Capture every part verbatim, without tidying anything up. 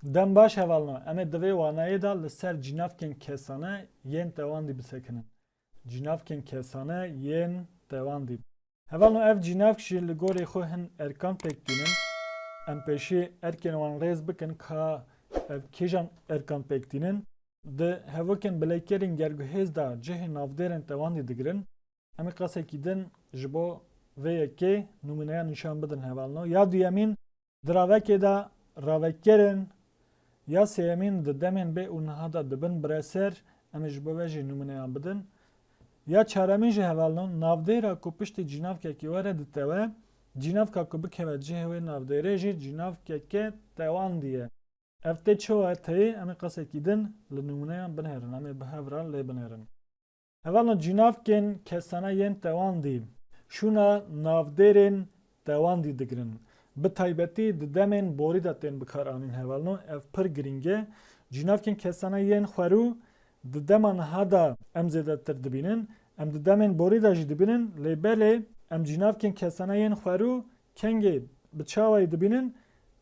Dem baş hevalno, em ê di vê wanayê de li ser cînavkên kesane yên tewandî bisekinin. Cînavkên kesane yên tewandî. Hevalno, ev cînavk jî li gorî xwe hin erkan pêk tînin. Em pêşî erkên wan rêz bikin ka ev kîjan erkan pêk tînin. Di hevokên bilêkerên gerguhêz de cihê navdêrên tewandî digirin. Em ê qasekî din ji bo vê yekê nimûneyan nîşan bidin hevalno. Ya duyemîn, di ravekê de ravekirin, ya sêyemîn di demên bê û niha de dibin bireser, em ê ji bo vê jî nimûneyan bidin. Ya çaremîn jî hevalno, navdêra ku piştî cînavkekî were ditewe, cînavka ku bikeve cihê wê navdêrê jî cînavkeke tewandî ye. Ev tê çawa teyê, em ê qasekî din li nimûneyan binêrin, em ê bi hev re lê binêrin. Hevalno, cînavkên kesane yên tewandî şûna navdêrên tewandî digirin. Bi taybetî di demên borî de tên bikaranîn hevalno, ev pir girîng e. Cînavkên kesane yên xwerû di dema niha de em zêdetir dibînin. Em di demên borî de jî dibînin, lê belê em cînavkên kesane yên xwerû kengê bi çawayî dibînin,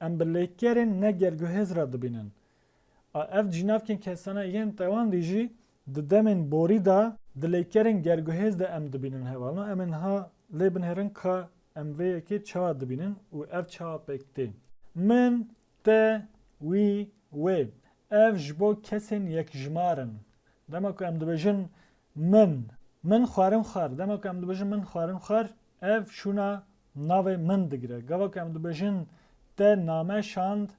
em bi lêkerên ne gerguhêz re dibînin. A ev cînavkên kesane yên tewandî jî di demên borî de di lêkerên gerguhêz de em dibînin hevalno. Em ê niha lê binêrin ka em vê yekê çawa dibînin û ev çawa pêk tê. Min, te, wî, wê. Ev ji bo kesên yekjimar in. Dema ku em dibêjin min, min xwarin xwar. Dema ku em dibêjin min xwarin xwar, ev şûna navê min digire. Gava ku em dibêjin te name şand,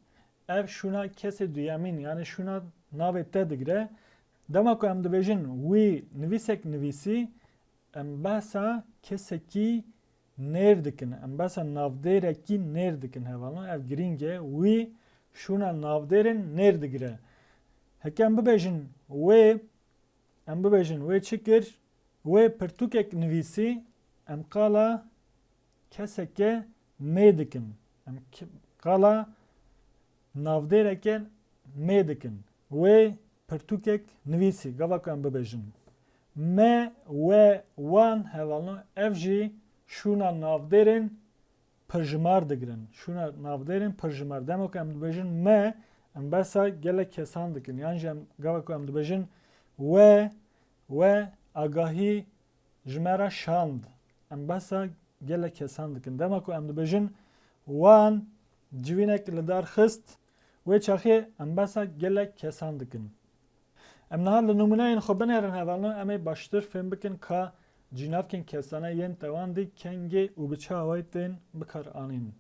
ev şûna kesê duyemîn, yani şûna navê te digire. Dema ku em dibêjin wî nivîsek nivîsî, em behsa kesekî nêr dikin, em behsa navdêrekî nêr dikin hevalno. Ev girîng e, wî şûna navdêrên nêr digire. Heke em bibêjin wê, em bibêjin wê çi kir, wê pirtûkek nivîsî, em qala keseke mê dikin. Em ke-, qala navdêreke mê dikin. Wê pirtûkek nivîsî, gava ku em bibêjin. Me, we, wan hevalno, ev jî şûna navdêrên pirjimar digirin. Şûna navdêrên pirjimar. Dema ku em dibêjin me, em behsa gelek kesan dikin. Yan jî em, gava ku em dibêjin we, we agahî ji me re şand. Em behsa gelek kesan dikin. Dema ku em dibêjin wan civînek li dar xist, wê çaxê em behsa gelek kesan dikin. Em niha li nimûneyên xwe binêrin hevalno, em ê baştir fêm bikin ka cînavkên kesane yên tewandî kengê û bi çi awayî tên bikaranîn.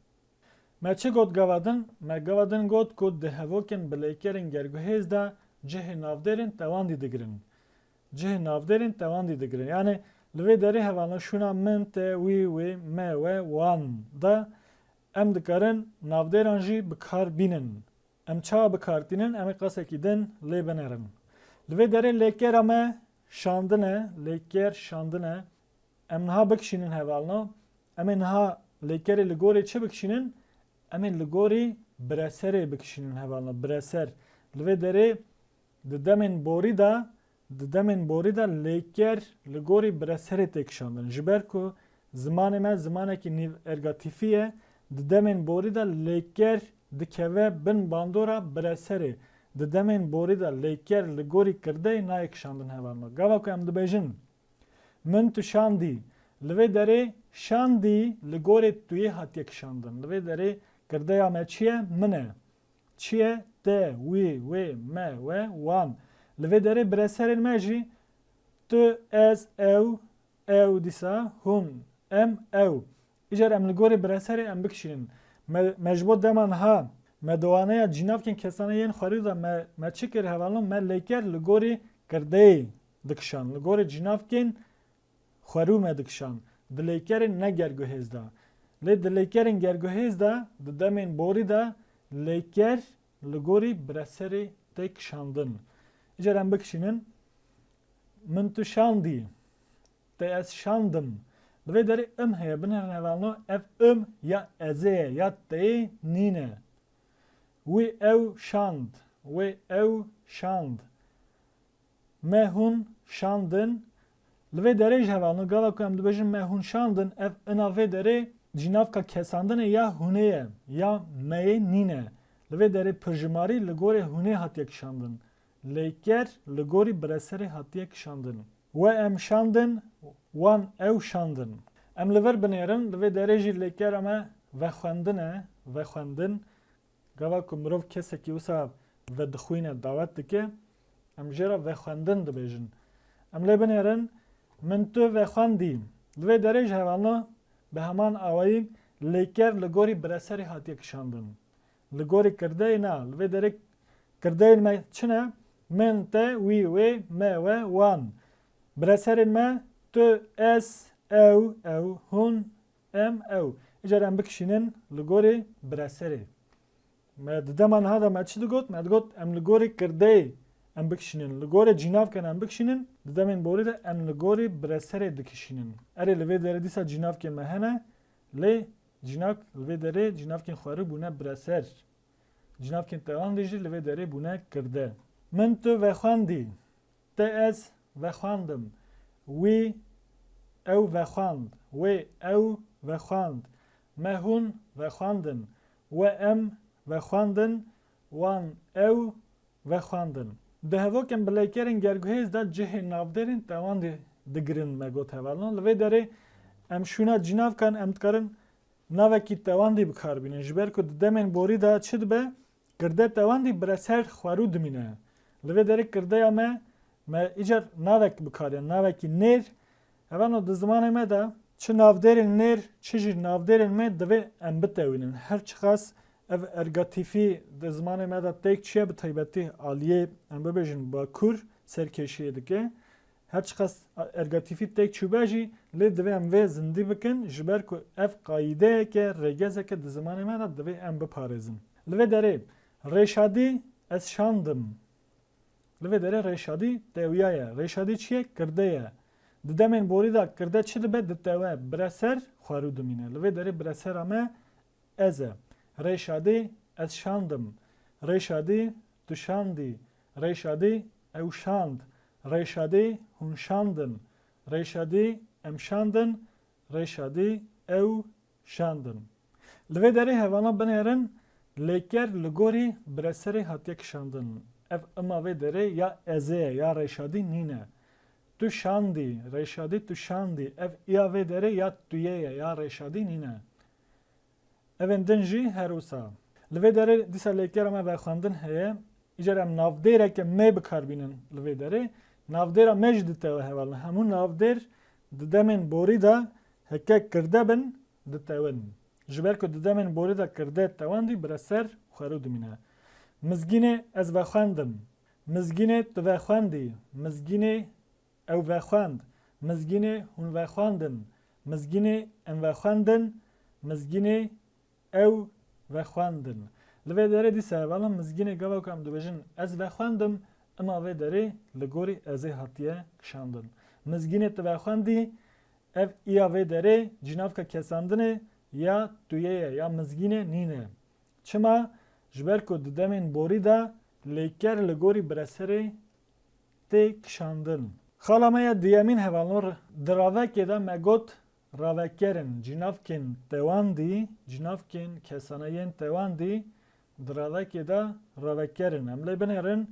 Me çi got gava din? Me gava din got ku di hevokên bi lêkerên gerguhêz de cihê navdêrên tewandî digirin. Cihê navdêrên tewandî digirin. Yani li vê derê hevalno şûna min, te, wî, wê, me, we, wan de em dikarin navdêran jî bi kar bînin. Em çawa bi kar tînin? Em ê qasekî din lê binêrin. Li vê derê lêkera me şandin e, lêker şandin e. Em niha bikişînin hevalno. Em ê niha lêkerê li gorî çi bikişînin? Em ê li gorî bireserê bikişînin hevalno. Bireser. Li vê derê di demên borî de, di demên borî de lêker li gorî bireserê tê kişandin. Ji ber ku zimanê me zimanekî nîv ergatîfî ye, di demên borî de lêker dikeve bin bandora bireserê. Di demên borî de lêker li gorî kirdeyê nayê kişandin hevalno. Gava ku em dibêjin, min tu şandî. Li vê derê şandî li gorê tuyê hatiye kişandin. Li vê derê kirdeya me çi ye? Min e. Çi ye? Te, wî, wê, me, we, wan. Li vê derê bireserên me jî tu, ez, ew, ew dîsa, hûn, em, ew. Îcar em li gorî bireserê em bikişînin. Me, me ji bo dema niha me di waneya cînavkên kesane yên xwerû de me, me çi kir hevalno? Me lêker li gorî kirdeyê dikişan. Li gorî cînavkên xwerû me dikişan. Di lêkerên ne gerguhêz de. Lê di lêkerên gerguhêz de, di demên borî de lêker li gorî bireserê tê kişandin. Îcar em bikişînin. Min tu şandî. Te ez şandim. Li vê derê im heye. Binêrin hevalno, ev im ya ezê ye, ya teyê nîne. Wî ew şand. Wê ew şand. Me hûn şandin. Li vê derê ji hevalno gava ku em dibêjin me hûn şandin, ev ina vê derê cînavka kesandinê ya hûnê ye, ya meyê nîne. Li vê derê pirjimarî li gorî hûnê hatiye kişandin. Lêker li gorî bireserê hatiye kişandin. We em şandin, wan ew şandin. Em li vir binêrin, li vê derê jî lêkera me vexwendin e, vexwendin. Gava ku mirov kesekî wisa vedixwîne, dawet dike, em jê re vexwendin dibêjin. Em lê binêrin, min tu vexwendî. Li vê derê ji hevalno bi heman awayî lêker li gorî bireserê hatiye kişandin. Li gorî kirdeyê na. Li vê derê kirdeyên me çi ne? Min, te, wî, wê, me, we, wan. Bireserên me, tu, ez, ew, ew, hûn, em, ew. Îcar em bikişînin li gorî bireserê. Me di dema niha de me çi digot? Me digot em li gorî kirdeyê em bikişînin. Li gorî cînavken em bikişînin. Di demên borî de em li gorî bireserê dikişînin. Erê, li vê derê dîsa cînavkên me hene. Lê cînak, li vê derê cînavkên xwerî bûne bireser. Cînavkên tewandî jî li vê derê bûne kirde. Min tu vexwendî. Te ez vexwendim. Wî ew vexwend. Wê ew vexwend. Me hûn vexwendin. We em vexwendin. Wan ew vexwendin. Di hevokên bi lêkerên gerguhêz de cihê navdêrên tewandî digirin, me got hevalno. Li vê derê em şûna cînavkan em dikarin navekî tewandî bi kar bînin. Ji ber ku di demên borî de çi dibe? Kirde tewandî bireser xwerû dimîne. Li vê derê kirdeya me, me îcar navek bi kar, yanî navekî nêr. Hevalno, di zimanê me de çi navdêrên nêr, çi jî navdêrên me divê em bitewînin. Her çiqas ev ergatîfî di zimanê me de têk çûye, bi taybetî aliyê, em bibêjin, bakur serkêşiyê dike. Her çiqas ergatîfî têk çûbe jî, lê divê em vê zindî bikin, ji ber ku ev qayîdeyeke, rêgezeke di zimanê me de divê em biparêzin. Li vê derê, rêşadî ez şandim. Li vê derê rêşadî tewiyaye. Rêşadî çi ye? Kirde ye. Di demên borî de kirde çi dibe? Ditewe. Bireser xwerû dimîne. Li vê derê biresera me ez e. Rêşadî ez şandim. Rêşadî tu şandî. Rêşadî ew şand. Rêşadî hûn şandin. Rêşadî em şandin. Rêşadî ew şandin. Li vê derê hevana binêrin, lêker li gorî bireserê hatiye kişandin. Ev ima vê derê ya ezê ye, ya rêşadî nîne. Tu şandî, rêşadî tu şandî. Ev iya vê derê ya tuyê ye, ya rêşadî nîne. Evên din jî her wisa. Li vê derê dîsa lêkera me vexwendin heye. Îcar em navdêreke me bi kar bînin li vê derê. Navdêra me jî ditewe hevalin. Hemû navdêr di demên borî de heke kirde bin, ditewin. Ji ber ku di demên borî de kirde tewandî bireser xwerû dimîne. Mizgînê ez vexwendim. Mizgînê tu vexwendî. Mizgînê ew vexwend. Mizgînê hûn vexwendin. Mizgînê em vexwendin. Mizgînê ew vexwendin. Li vê derê dîsa hevalin, mizgînê gava ku em dibêjin ez vexwendim, ima vê derê li gorî ezê hatiye kişandin. Mizgînê tu vexwendî, ev iya vê derê cînavka kesandinê ya tuyê ye, ya mizgînê nîne. Çima? Ji ber ku di demên borî de lêker li gorî bireserê tê kişandin. Xala me ya duyemîn hevalno, di ravekê de me got raveker in, cînavkên tewandî, cînavkên kesane yên tewandî di ravekê de raveker in. Em lê binêrin,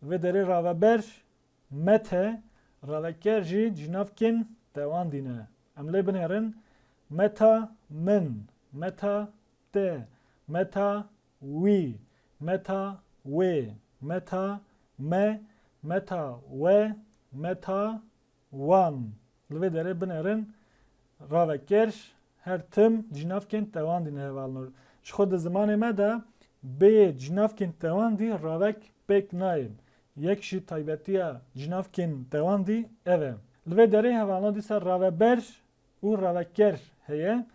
vê derê raveber mete, raveker jî cînavkên tewandî ne. Em lê binêrin, meta min, meta te, meta wî, meta wê, meta me, meta we, meta wan. Li vê derê binêrin, raveker her tim cînavkên tewandî ne hevalno. Ji xwe di zimanê me de bêyê cînavkên tewandî ravek pêk nayê. Yek ji taybetiya cînavkên tewandî ev e. Li vê derê hevalno dîsa raveber û raveker heye.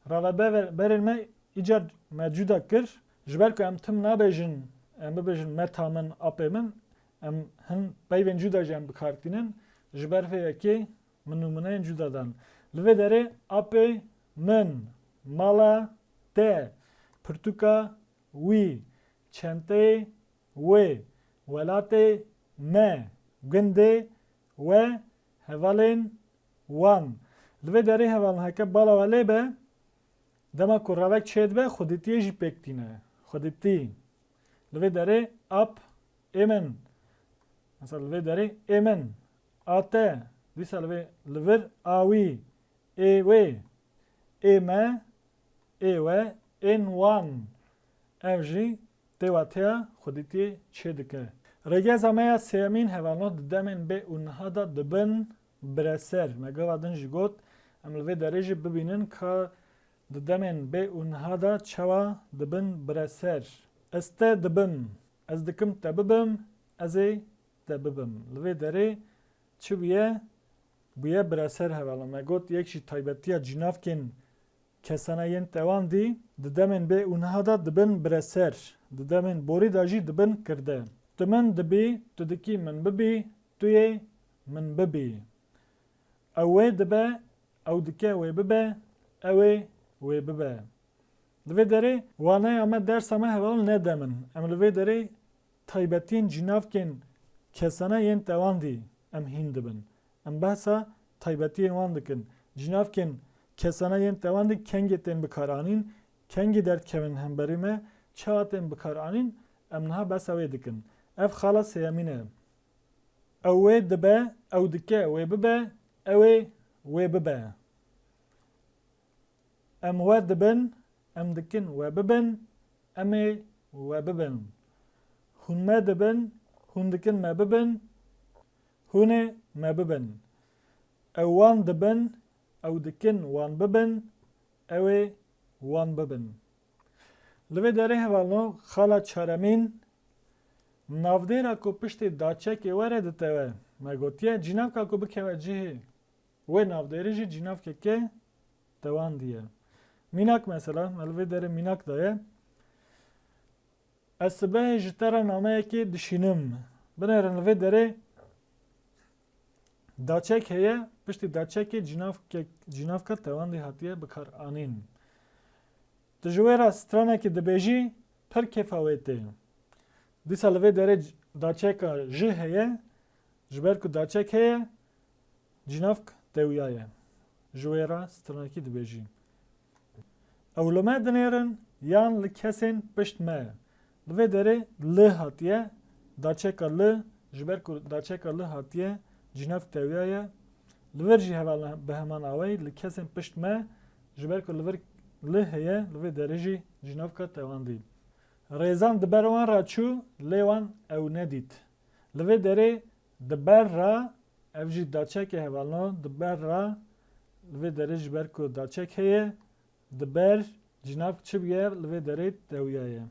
Raveber-, berên me îcar me cuda kir. Ji ber ku em tim nabêjin, em bibêjin meta min, apê min, em hin peyvên cuda jî em bi kar tînin. Ji ber vê yekê min nimûneyên cuda dan. Li vê derê apê min, mala te, pirtûka wî, çenteyê wê, welatê me, gundê we, hevalên wan. Li vê derê hevalin heke bala we lê be, dema ku ravek çêdibe, xwedîtiyê jî pêk tîne. Xwedîtî. Li vê derê ap ê min. Mesela li vê derê ê min. A te. Dîsa li vê li vir a wî. Ê wê. Ê me. Ê we. Ên wan. Ev jî tê wateya xwedîtiyê çê dike. Rêgeza me ya sêyemîn hevalno di demên bê û niha de dibin bireser. Me gava din jî got, em li vê derê jî bibînin ka di demên bê û niha de çawa dibin bireser. Ez te dibim, ez dikim te bibim, ez ê te bibim. Li vê derê çi bûye? Bûye bireser hevalno. Me got yek jî taybetiya cînavkên kesana yên tewandî di demên bê û niha de dibin bireser. Di demên borî de jî dibin kirde. Tu min dibî, tu dikî min bibî, tu yê min bibî. Ew wê dibe, ew dike wê bibe, ew ê wê bibe. Li vê derê waneya me, dersa me hevalno ne dem in. Em li vê derê taybetiyên cînavkên kesana yên tewandî em hîn dibin. Em behsa taybetiyên wan dikin. Cînavkên kesana yên tewandî kengê tên bikaranîn, kengî derdikevin hemberî me, çawa tên bikaranîn, em niha behsa wê dikin. Ev xala sêyemîn e. Ew wê dibe, ew dike wê bibe, ew ê wê bibe. Em we dibin, em dikin we bibin, em ê we bibin. Hûn me dibin, hûn dikin me bibin, hûn ê me bibin. Ew wan dibin, ew dikin wan bibin, ew ê wan bibin. Li vê derê hevalno xala çaremîn, navdêra ku piştî daçekê were ditewe. Me gotiye, cînavka ku bikeve cihê wê navdêrê jî cînavkeke tewandî ye. Mînak mesela, me li vê derê mînak daye. Ez sibehê ji te re nameyekê dişînim. Binêrin li vê derê daçek heye, piştî daçekê cînavkek-, cînavka tewandî hatiye bikaranîn. Tu ji wê re stranekê dibêjî, pir kêfa wê tê. Dîsa li vê derê c-, daçeka ji heye, ji ber ku daçek heye, cînavk tewiyaye. Ji wê re stranekî dibêjî. Ew li me dinêrin yan li kesên pişt me? Li vê derê li hatiye, daçeka li, ji ber ku daçeka li hatiye, cînavk tewiyaye. Li vir jî heval bi heman awayî li kesên pişt me, ji ber ku li vir li heye, li vê derê jî cînavka tewandî. Rêzan di ber wan re çû, lê wan ew nedît. Li vê derê di ber re, ev jî daçekê hevalno, di ber re, li vê derê ji ber ku daçek heye, di ber cînavk çi bûye, li vê derê tewiyaye.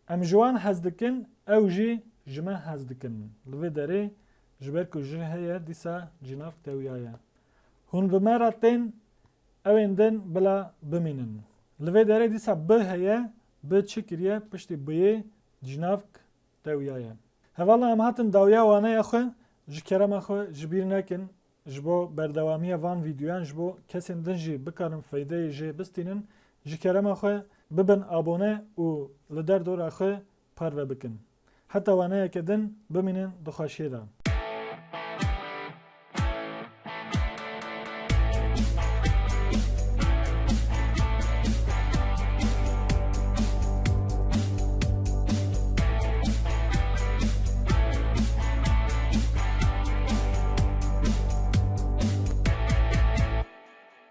Em ji wan hez dikin, ew jî ji me hez dikin. Li vê derê ji ber ku ji heye, dîsa cînavk tewiyaye. Hûn bi me re tên, ew ên din bila bimînin. Li vê derê dîsa bi heye, bi çi kiriye, piştî biyê cînavk tewiyaye. Hevala em hatin dawiya waneya xwe, ji kerema xwe ji bîr nekin, ji bo berdewamiya van vîdyoyan ji bo kesên din jî bikarin feydeyê jê bistînin, ji kerema xwe bibin abone û li derdora xwe parve bikin. Heta waneyeke din bimînin di xweşiyê de.